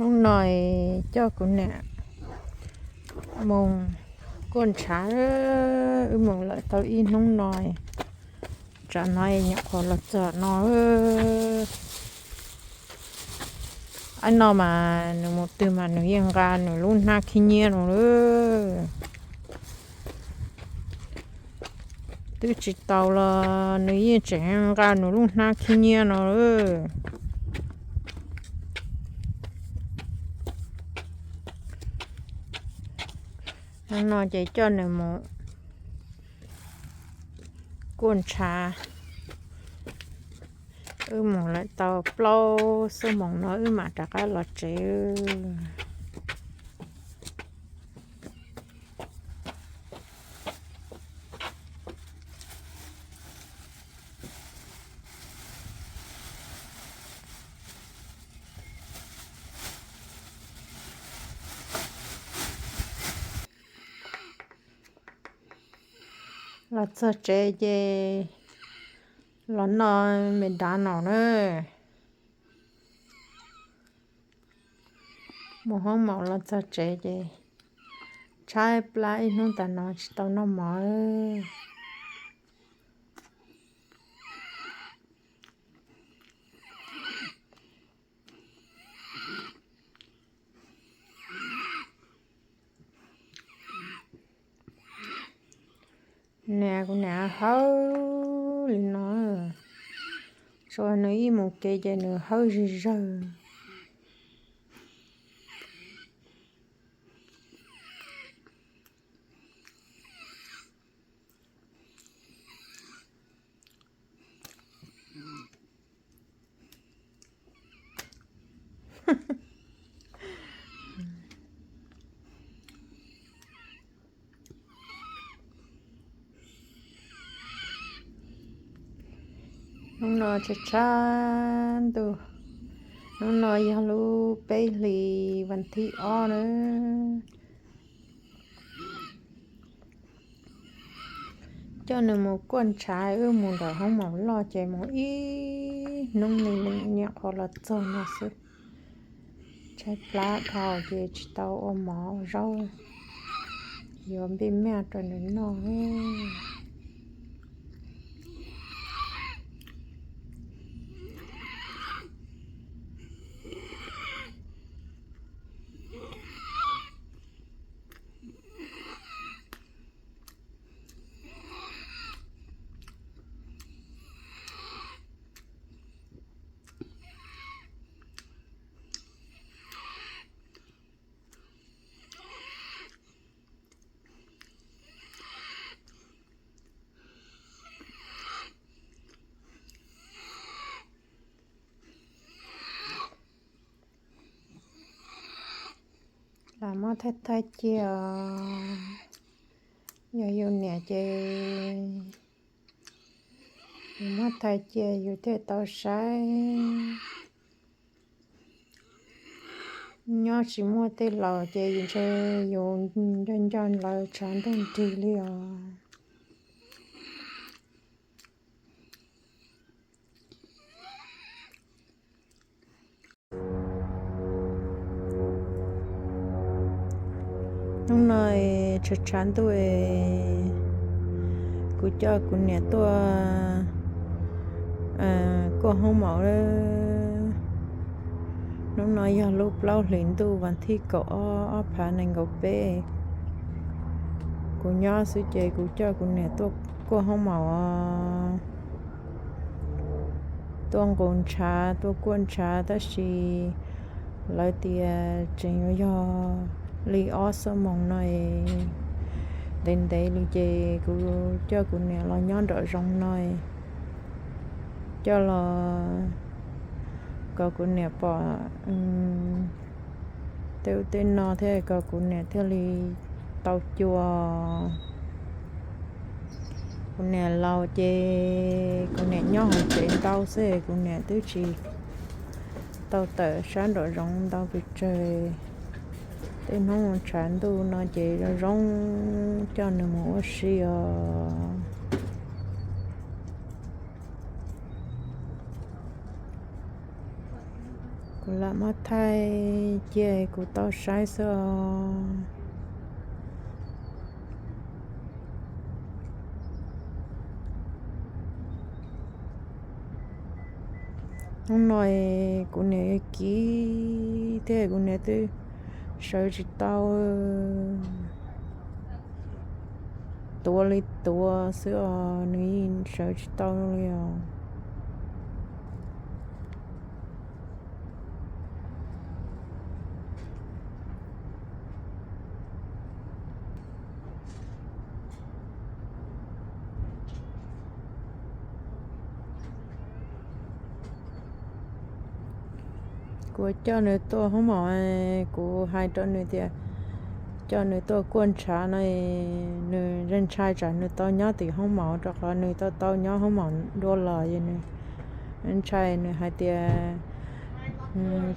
Hnub no coj kuv niam mus kuaj ntshav, wb mus lawm tau ib hnub no, tsam no nyuam qhuav los txog no. Ab no mas nws mus twg mas nws yeej nqa nws lub hnab khib nyiab no lawm. Twb tsis tau los nws yeej tseem nqa nws lub hnab khib nyiab no lawm. Hnub no ces coj nws mus kuaj ntshav. Wb mus lawm tau plaub xuab moos no wb mam rov qab los tsev. Los txog tsev ces los noj me dav no na. Mus hoob maum los txog tsev ces tshaib plab ib hnub tas no tsis tau noj mov. Niam, kuv niam hawb li no, tsuas nws ib mus kev ces nws hawb zig zawg. Hnub no tshav tshav ntuj, hnub no yog lub peb hlis vas thib ob na. Coj nws mus kuaj ntshav, wb mus nram hoob maum loj ces mus ib hnub li nyuam qhuav los txog no xwb. Tshaib plab dhau ces tsis tau ua mov ua zaub, yuav npij maj rau nws noj. Lam muab thaij thaij cia os. Yog yus niam ces yus muab thaij cia yus thiaj tau saib. Nyob tsis muaj tej laus ces yus ntshe yus nco nco lawv tshav ntuj nrig li os. Hnub no tshav tshav ntuj, kuv coj kuv niam tuaj kuaj hoob maum. Hnub no yog lub plaub hlis ntuj vas thib kaum ob, ob phav nees nkaum peb. Kuv nyob xwb ces kuv coj kuv niam tuaj kuaj hoob maum os. Tuaj nqus ntshav, tuaj kuaj ntshav tab sis lawv tias tseem yuav yog li ob xuab moos no, ntev ntev li ces kuv coj kuv niam los nyob nram zoov no, coj los kom kuv niam pom tej ub tej no thiab kom kuv niam thiaj li tau cua. Kuv niam laus ces kuv niam nyob hauv tsev ntau xwb, kuv niam twb tsis tau tawm sab nram zoov ntau pes tsawg. Tej hnub tshav ntuj no ces zoo zoo coj nws mus ua si os. Lam muab thaij cia kuv tau saib xwb os. Hnub no kuv niam kiv thiab kuv niam twb sawv tsis tau, tuav li tuav xwb os, nws yeej sawv tsis tau li os. Kuv coj nws tuaj hoob maum, kuv hais rau nws tias coj nws tuaj kuaj ntshav no, nws ntshai tsam nws tau nyob tim hoob maum rau qhov nws tau tau nyob hoob maum dua los es nws ntshai. Nws hais tias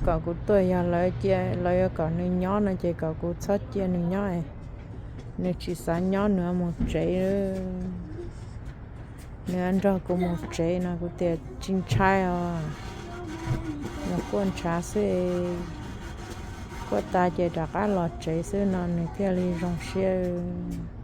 kom kuv tuaj, yog lawv cia, lawv yuav kom nws nyob no ces kom kuv txhob cia nws nyob, nws tsis xav nyob, nws mus tsev. Nws nrog kuv mus tsev no kuv tias tsis ntshai os, mus kuaj ntshav xwb, kuaj tas ces rov qab los tsev xwb no nws thiaj li zoo siab.